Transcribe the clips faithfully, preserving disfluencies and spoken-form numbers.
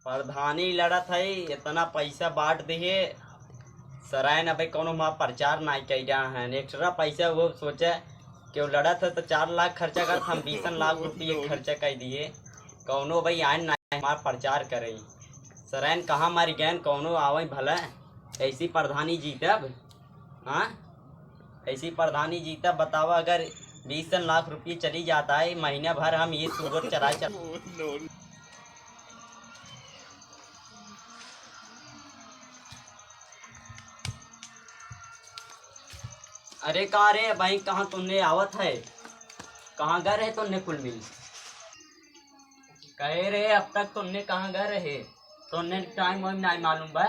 प्रधानी लड़त है, इतना पैसा बांट दिए, सरायन अबे कौनो हमार प्रचार नाई कई रहा है। एक्स्ट्रा पैसा वो सोचे कि वो लड़त है तो चार लाख खर्चा करत, हम बीसन लाख रुपये खर्चा कर दिए। कौनो भाई आयन ना हमार प्रचार करे। सरायन कहाँ मर गयन, कौनो आवे भला, ऐसी प्रधानी जीतब। हाँ, ऐसी प्रधानी जीतब, बतावा, अगर बीसन लाख रुपये चली जाता है, महीना भर हम ये सुअर चराए चल। अरे का रे भाई, कहाँ तुन्ने आवत है? कहाँ गए रहे तुन्ने कुल मिल? कहे रे, अब तक तुन्ने कहाँ गए रहे? तुन्ने टाइम वाइम नाई मालूम बा?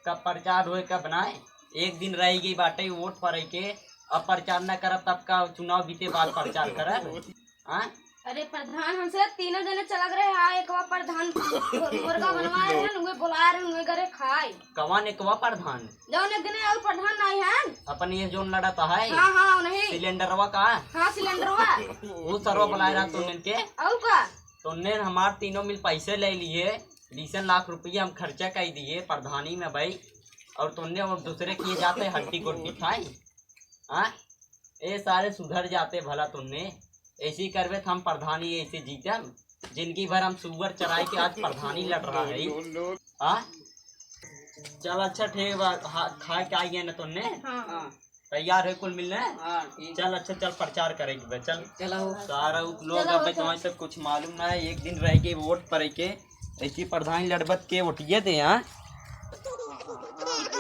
कब प्रचार होए, कब नाई? एक दिन रह गई बाटे वोट पड़े के, अब प्रचार न करब तब का चुनाव बीते बाद प्रचार करब? हाँ? अरे प्रधान, हमसे तीनों जने चलक रहे, हाँ, एक बार प्रधान मुर्गा बनवाए रहन, उहे बोलाए रहन, उहे गरे खाए। कवन एकवा प्रधान? जौन एक दिने और प्रधान नाई है। अपन ये जौन लड़त है? हाँ, हाँ, नहीं। सिलेंडरवा का? हाँ, सिलेंडरवा। वो सरवा बुलाए रहा तुन्ने के? और का? तुन्ने हमार तीनों मिल पैसे ले लिए, बीसन लाख रुपये हम खर्चा कर दिए प्रधानी में भाई, और तुन्ने और दूसरे किए जाते हड्डी गोड़ दिखाई। हाँ, ए सारे सुधर जाते भला तुन्ने। ऐसी करबे तो हम प्रधानी ऐसे जीतम? जिंदगी भर हम सुअर चराई के आज प्रधानी लड़ रहा है। हाँ, चल अच्छा ठीक बा, हा-, खा के आई है ना तुन्ने? हाँ। तैयार है कुल मिलने? हाँ, ठीक। चल अच्छा, चल प्रचार करेगी बे, चल। चला हो। सारा उ लोग चला हो, अबे चला। तुम्हारे सब कुछ मालूम ना है, एक दिन रह के वोट पड़े के, ऐसी प्रधानी लड़बत के वोटिए दे, हाँ?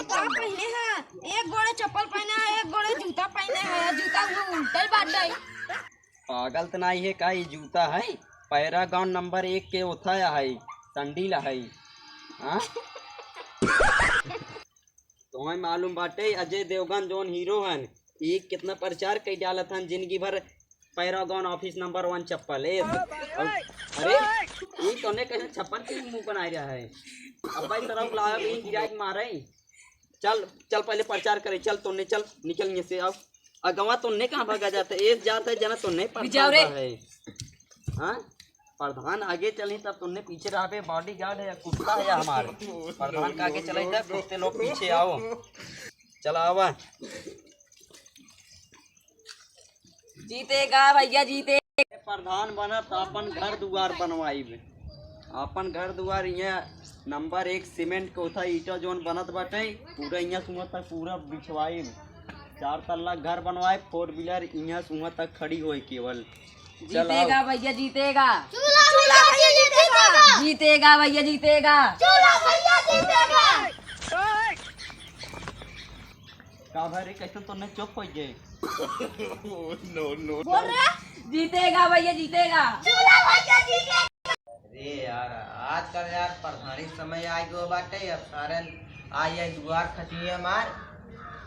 का पहने हैं? एक गोड़े चप्पल पहने हैं, एक गोड़े जूता पहने हैं, जूता वो उल्टे बाटे। पागल त नाई है का, ये जूता है? पैरागन नंबर एक के ओथा है, संडील है। हाँ? तुम्हें मालूम बाटे, अजय देवगन जौन हीरो हन, ये कितना प्रचार कई डालत हन, जिंदगी भर पैरागन ऑफिस नंबर वन चप्पल। ए, अरे, ये तोने कहे छप्पन के मुंह बनाए रहा है। अब भाई तरफ लाया भी गिरा के मारे। चल, चल पहले प्रचार करे, चल तोने, चल निकल यहाँ से, आओ। अगवा तोने कहाँ भागा जाता है? एक जाता है जना तोने बिजाओ रे। प्रधान है। हाँ? प्रधान आगे चली तब तोने पीछे रहा पे, बॉडीगार्ड है या कुत्ता है या हमारे? प्रधान का आगे चले तब कुत्ते लोग पीछे आओ। चला आवा। जीतेगा भैया, जीते। प्रधान बनब त अपन घर दुआर बनवाइब, अपन घर दुआर इहाँ नंबर एक सीमेंट के ओथा ईटा जौन बनत बाटे, पूरा इहाँ सुहाँ तक पूरा बिछवाइब, चार तल्ला घर बनवाइब, फोर व्हीलर इहाँ सुहाँ तक खड़ी होए केवल। चल जीतेगा आओ। भैया, जीतेगा। चूल्हा भैया जीतेगा। जीतेगा भैया, जीतेगा। चूल्हा भैया जीतेगा। का भाई रे, कैसे तोने चुप हो गए? नो, नो, बोल रे। जीतेगा भैया, जीतेगा। चूल्हा भैया जीतेगा। अरे यार, आजकल यार प्रधानी समय आ गयो बाटे, अब सारन आई आई दुआर खचिए मार।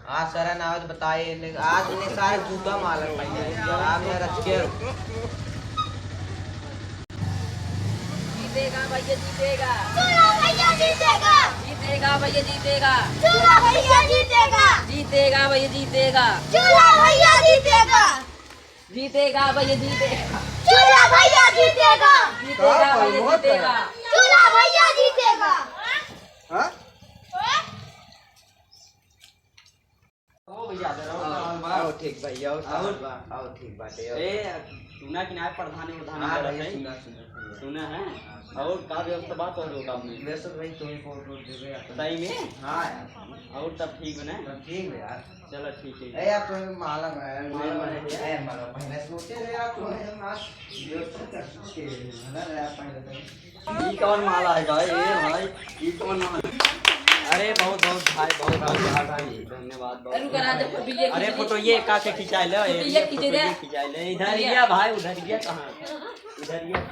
आज सारन आवत बताए, ले-, आज ने सारे जूता मालक पहले, आज ने रच के। जीतेगा भैया, जीतेगा। चूल्हा भैया जीतेगा। जीतेगा भैया, जीतेगा। चूल्हा भैया जीतेगा। जीतेगा भैया, जीतेगा। चूल्हा भैया जीतेगा। जीतेगा भैया, जीतेगा। चूल्हा भैया जीतेगा। जीतेगा भैया, जीतेगा। चूल्हा भैया जीतेगा। हाँ? ओ भैया, जरा आओ, आओ, ठीक भैया, आओ, आओ। बा, आओ, ठीक बाटे, आओ। ए, सुना कि ना प्रधानी उधानी हाँ, करत भैया, है? सुना, सुना, सुना। सुना है? हाँ, सुना। और का व्यवस्था बात हो गाँव में? व्यवस्था भाई, तुम्हें कोट वोट देवे अपन। सही में? हाँ यार। और तब ठीक है ना? तब ठीक है यार। चलो, ठीक है। ए यार, तुम्हें माला में, माला में, ए, माला पहने सोचे रे यार, तुम्हें मार, व्यवस्था कर सोचे, है ना यार, पहले तो। ई कौन माला है भाई? ए भाई, ई कौन माला? अरे बहुत बहुत भाई, बहुत बहुत भाई, धन्यवाद, बहुत बहुत धन्यवाद। अरे फोटो ये का के खिंचाए ले, फोटो ये खिंचे दे। खिंचाए ले, इधर ये भाई, उधर ये कहाँ? इधर ये।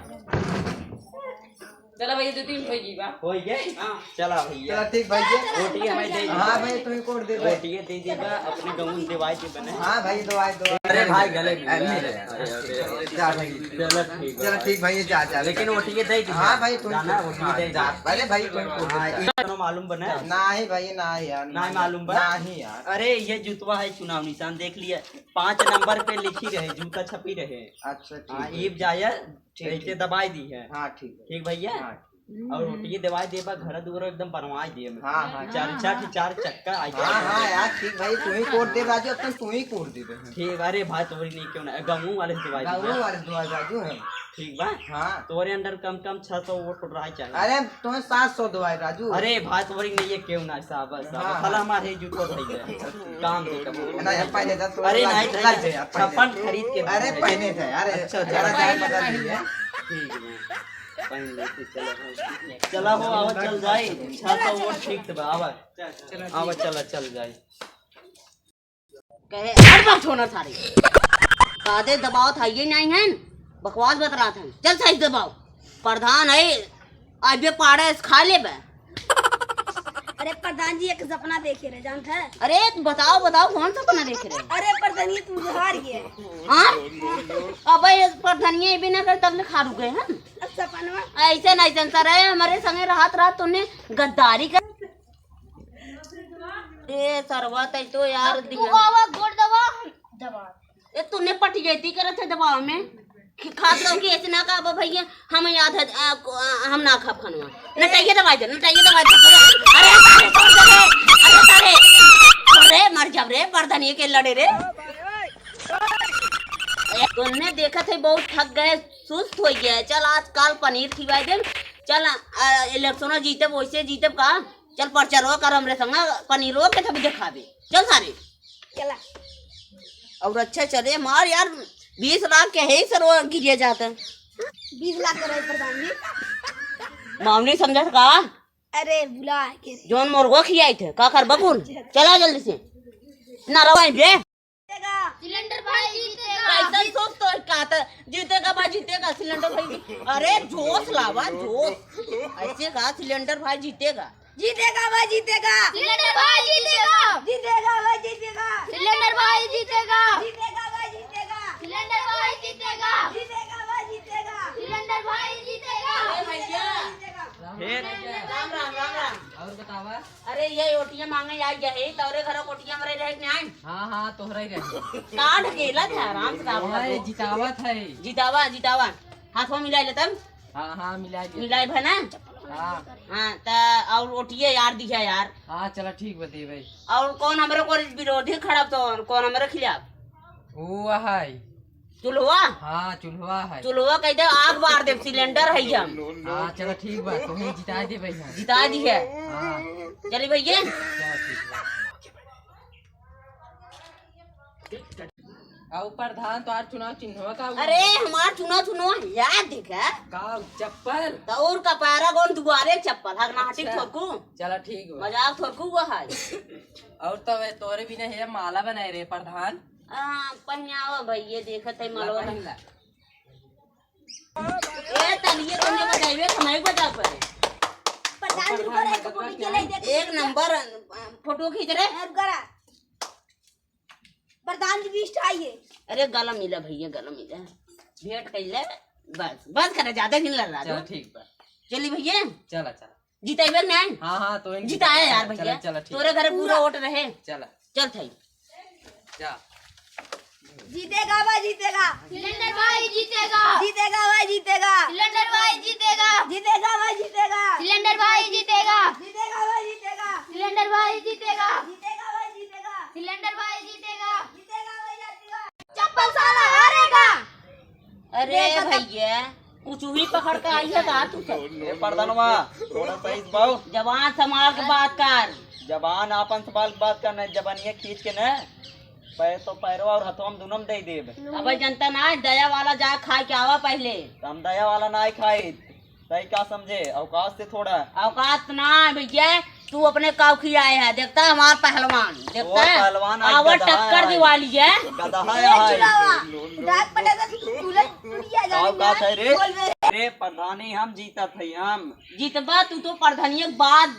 चला भैया, दो तीन हो गई बा। हो गए? हाँ। चला भैया। चला ठीक भाई जी। रोटी हमें दे दी। हाँ भाई, तुम्हें कोड दे भाई। रोटी दे दी बा, अपने गाँव में दवाई के बने। हाँ भाई, दवाई, दवाई। अरे भाई, गले अरे, मिल गए। अरे, अरे, जा भाई। चलो ठीक है चलो भाई। ठीक भाई, जा, जा। लेकिन रोटी दे दी। हाँ भाई, तुम जाना, रोटी हाँ, दे दी। जा। अरे भाई, तुम कोड हाँ, दे। इतना मालूम बने? नहीं भाई, नहीं यार, नहीं नहीं। मालूम बा? नहीं यार। अरे, ये जुतवा है चुनाव निशान, देख लिया, पाँच नंबर पे लिखी रहे, जूता छपी रहे। अच्छा, ठीक हाँ, है। ईब जाया, ठीक, ऐसे ठीक। दबाई दी है। हाँ, ठीक है। ठीक भैया? हाँ, ठीक। और रोटिये देवाई देबा, घर दुआर एकदम बनवाई देब। हाँ, हाँ। चार, चार, चार चक्का आई हाँ, हाँ, यार, ठीक भाई, तू ही कोट दे राजू, अब तक तू ही कोट दे दे। ठीक, अरे भाई, तोहरी नहीं क्यों ना, गाँव वाले से देवाई गाँव देबा। वाले से देवाई राजू है। ठीक बा? हाँ। तोहरे under कम कम छह सौ वोट रहा चाहिए। अरे, तुम्हें सात सौ देवाई राजू। अरे भाई, तोहरी नहीं है क्यों ना, साहब, साहब। हाँ, भला हाँ। हमारे ही जूतो भाई है। काम दे कब? ना, यार, पहले जा, तो अरे, लाज नहीं, लग जाए यार, पहले। छप्पन खरीद के अरे, दे। पहले जा यार, अच्छा, अच्छा। यार, जाए पता नहीं है। ठीक है। पहन लेते, चला हो। चला हो, आवा, चल जाई। छह सौ वोट ठीक त बा, आवा। आवा, चला, चल जाई। कहे, हट बात होना सारे। कादे दबाव था, ये नहीं है, बकवास बतरात है। चल सही दबाव। प्रधान है, अबे पाड़े से खा लेबे। अरे प्रधान जी, एक सपना देखे रहे, जानत है? अरे बताओ, बताओ, कौन सपना देखे रहे? अरे प्रधान जी, तू हार गए। हाँ? अबे ये प्रधान ये भी ना कर, तब ले खा रुके हैं। अब सपनवा? ऐसे नहीं, ऐसे सर है, हमारे संगे रात रात तूने गद्दारी कर। ए सरवा, तै तो यार अब तू दिमाग आवा, गोड़ दबा, हम दबा। ए, तूने पटियती करत है दबाव में। ख-, खात रहो कि ऐसे ना कहबो भैया, हम याद है, आ, को-, आ, हम ना खाब खनवा। नटाइए दबाई दे, नटाइए दबाई दे। अरे, अरे, छोड़ दे रे। अरे, अरे, अरे, मर जाब रे, प्रधानिये के लड़े रे। ए, तूने देखत है, बहुत थक गए, सुस्त हो गया है। चल, आज काल पनीर खिवाई दे। चल, आ, इलेक्शनो जीतब, वैसे जीतब का? चल, प्रचारो कर हमरे संग, पनीरो के तब देखाबे। चल सारे। चला। और अच्छा चले हमार यार, बीस लाख के है ही सरवा गिरिया जात है। बीस लाख के रहे प्रधान जी। मामूली समझत का? अरे बुला के। जौन मुर्गो खियाई थे, का कर बकुल? चला जल्दी से। ना रवाई बे। जीतेगा। सिलेंडर भाई जीतेगा। कैसन सोच तो का त जीतेगा भाई, जीतेगा सिलेंडर भाई। अरे जोश लावा, जोश। ऐसे का सिलेंडर भाई जीतेगा। जीतेगा भाई, जीतेगा। सिलेंडर भाई जीतेगा। जीतेगा भाई, जीतेगा। सिलेंडर भाई जीतेगा। जीतेगा भाई, जीतेगा। सिलेंडर भाई जीतेगा। जीतेगा भाई, जीतेगा। सिलेंडर भाई जीतेगा। अरे भैया। जीतेगा। फिर? राम राम, राम राम। और बतावा? अरे ये ओटिया मांगे आई गए, तोरे घर कोटिया में रहे कि नहीं? हाँ, हाँ, तोहरा ही रहे। का ढकेला था, आराम से काम ओए, कर। जितावत है। जितावा, जितावा। हाथवा मिला ले तब। हाँ, हाँ, मिला दे। मिलाई भना? हाँ। हाँ, त और ओटिये यार दिया यार। हाँ, चला ठीक बा, देबे। और कौन हमरे को विरोधी खड़ा तो कौन हमरे खिलाफ? वो है। चूल्हा? हाँ, चूल्हा है। चूल्हा कह दे, आग बार दे, सिलेंडर है हम। हाँ, चला ठीक बा, तुम्हें जिता दे भैया। जिता दी है। हाँ। चली भैया। चला ठीक बा। अउ प्रधान, तोहार चुनाव चिन्हवा का हुआ? अरे, हमार चुनाव, चुनाव याद देखा। का चप्पल? तो और कपारा कौन दुआरे चप्पल, हगनाहटी अच्छा। थोरकू। चला ठीक बा। मजाक थोरकू हुआ है। और तो वे तोरे बिना है माला बनाए रे प्रधान। आ, पहिनावा भैया, देखत है ला मलवा। पहिन ला। ए, तनिए तो नहीं बजाइबे, समय बजा पड़े। प्रधान जी, रुको रे, एक फोटो खींच ले, देख। एक नंबर, अ, फोटो खींच रे। ए, रुको रे। प्रधान जी बीस आई है। अरे गला मिला भैया, गला मिला। भेंट कैले, बस, बस करे, ज्यादा दिन लड़ रहा चल, तू। ठीक बा। चली भैया। चला, चला। जीतेबे नहीं? हाँ, हाँ, तो जिताया यार चला, भैया। चला, ठीक तोरे बा। घरे पूरा वोट रहे। चला। चल थाई। जा। जीतेगा भाई, जीतेगा। सिलेंडर भाई जीतेगा। जीतेगा भाई, जीतेगा। सिलेंडर भाई जीतेगा। जीतेगा भाई, जीतेगा। सिलेंडर भाई जीतेगा। जीतेगा भाई, जीतेगा। सिलेंडर भाई जीतेगा। जीतेगा भाई, जीतेगा। सिलेंडर भाई जीतेगा। जीतेगा भाई, जीतेगा। चप्पल साला हारेगा। अरे देखा था। भैया, कुछ भी पकड़ के आई है का तू सब? ए परधनवा, थोड़ा सा इस बाऊ। जबान संभाल के बात कर। जबान आपन संभाल के बात कर, नहीं जबानिया खींच के न पैर तो पैरवा और हथवा में दुनों में दे देब। अबे जनता ना, दया वाला जा खा के आवा पहले। हम दया वाला ना खाई, सही का समझे, औकात से थोड़ा। औकात ना भैया, तू अपने काऊ खियाए है, देखता है हमार पहलवान, देखता और है पहलवान आज आवा गधा टक्कर है। दिवाली है। गधा है आज। चुनावा, डाक पटेल से तू तुले टूट गया जाने औकात है रे। बोल बे। अरे प्रधानी हम जीतत है, हम। जीतबा तू तो प्रधानिया के बाद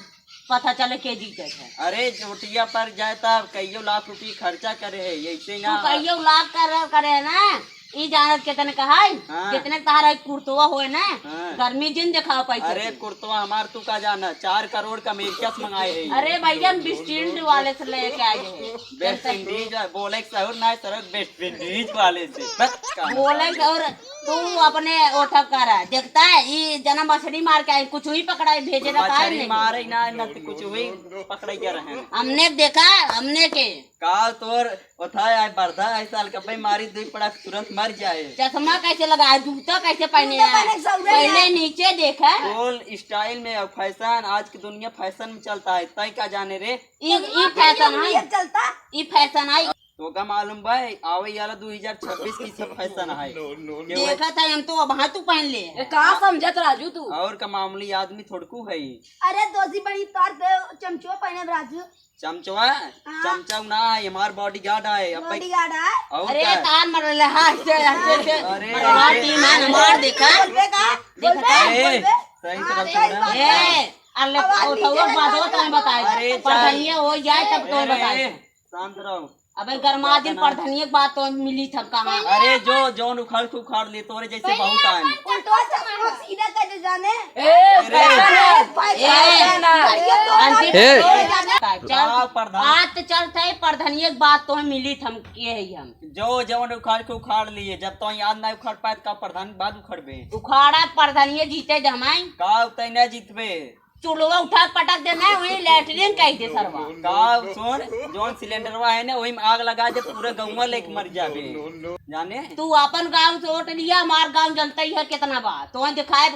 पता चले के जीते है। अरे चोटिया पर जाए तब कईयो लाख रुपये खर्चा करे है, ऐसे तू ना। कईयो लाख कर, करे है ना, ई जानत कितने का है? हाँ। जितने तारा एक कुर्तवा होए ना, हाँ। गर्मी जिन दिखाओ पैसे अरे के। कुर्तवा हमार तू का जाना, चार करोड़ का अमेरिका से मंगाए है। अरे भैया, हम डिस्ट्रिक्ट वाले से लेके आए हैं। वेस्ट इंडीज, बोले के सहूर ना है सर, वेस्ट इंडीज वाले से। बस का बोले के और तू अपने ओठक कर, देखता है, ई जना मछरी मार के आई, कुछ हुई पकड़ाई, भेजे रखा है मछरी नहीं। मारे ना, ना तो कुछ हुई पकड़ाई कर रहे हैं। हमने देखा, हमने के। का तोर ओथा आए, बरधा आए, साल कपई मारी, दुई पड़ाक तुरंत मर जाए। चश्मा कैसे लगाए, जूता कैसे पहने जूता हैं? पहने के सौरे पहले हैं। नीचे देखा। Old style में और fashion, आज की दुनिया fashion में चलता है, तय का जाने रे। ई, ई fashion है। ये चलता। ई fashion है। तोका मालूम बा, आवे वाला दो हज़ार छब्बीस की सब fashion है। देखा था हम तो, अब हाँ तू पहन ले। ए, का समझत राजू तू? और का मामूली आदमी थोड़कू है। अरे दोषी बनी तार पे चमचो पहने राजू। चमचवा? हाँ। चमचा ना है, हमार bodyguard है। अब भाई bodyguard है? और अरे का? तार मर रहे, हाँ, ऐसे, ऐसे, ऐसे। अरे, हमार ऐसे। Team है, हमार देखा। बोलबे का? देखा बोलबे? था? ए, बोलबे? सही से हाँ, बात सही कर रहा बात है। है। ए, अल्ले, अब आज ओ, तो नीचे वो बात हो, तो हम बताए। अरे, प्रधानिया हो जाए, तब तो ए, बताए। ए, शांत रहो। अबे गरमा दिन प्रधानिया के बात तो मिली थब कहाँ? अरे, जो, जौन उखाड़ के उखाड़ ले, तोरे जैसे भाई बहुत ना आए। अपन उल्टवा से सीधा कर दे जाने। ए, अरे। ए, ए, अंकित, ए, चल, का प्रधान? बात चल थे, प्रधानिया के बात तो मिली थम के है हम। जो जवन उखाड़ के उखाड़ लिए, जब तो याद ना उखाड़ पाए, तो का प्रधान बाद उखड़बे? उखाड़ा प्रधानिया जीते जमाई। का तै ना जीतबे? चूल्हा उठा के पटक देना है, वही latrine कह दे सरवा। का सुन, जौन सिलेंडरवा है ना, वही में आग लगा दे, पूरा गौवा लेके मर जाबे। जाने? तू अपन गाँव से वोट लिया, हमार गाँव जनता ही है कितना बा, तो वहीं दिखाए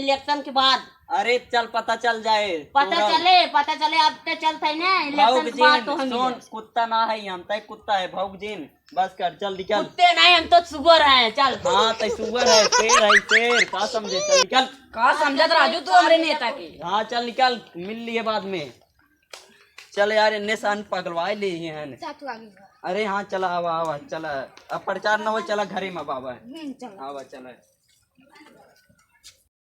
election के बाद। अरे चल, पता चल जाए पता तोरा। चले, पता चले, अब ते चलत है ना, election भाग के बाद जिन, तो हम सुन, जाए। कुत्ता ना है हम, तय कुत्ता है, भाग जिन, बस कर, चल निकल। कुत्ते नहीं, हम तो सुअर हैं, चल। हाँ, तय सुअर है, शेर है, शेर, का समझे, चल निकल। का समझत राजू तू हमरे नेता के? हाँ, चल निकल, मिल लिए बाद में। चल यार, इन्ने से अन पगलवाए ले ही हैं। जा तू आगे बढ़। अरे हाँ, चला, आवा, आवा, चला। अब प्रचार न हो, चला घरे में बाबा। हम्म, चल। आवा, चला।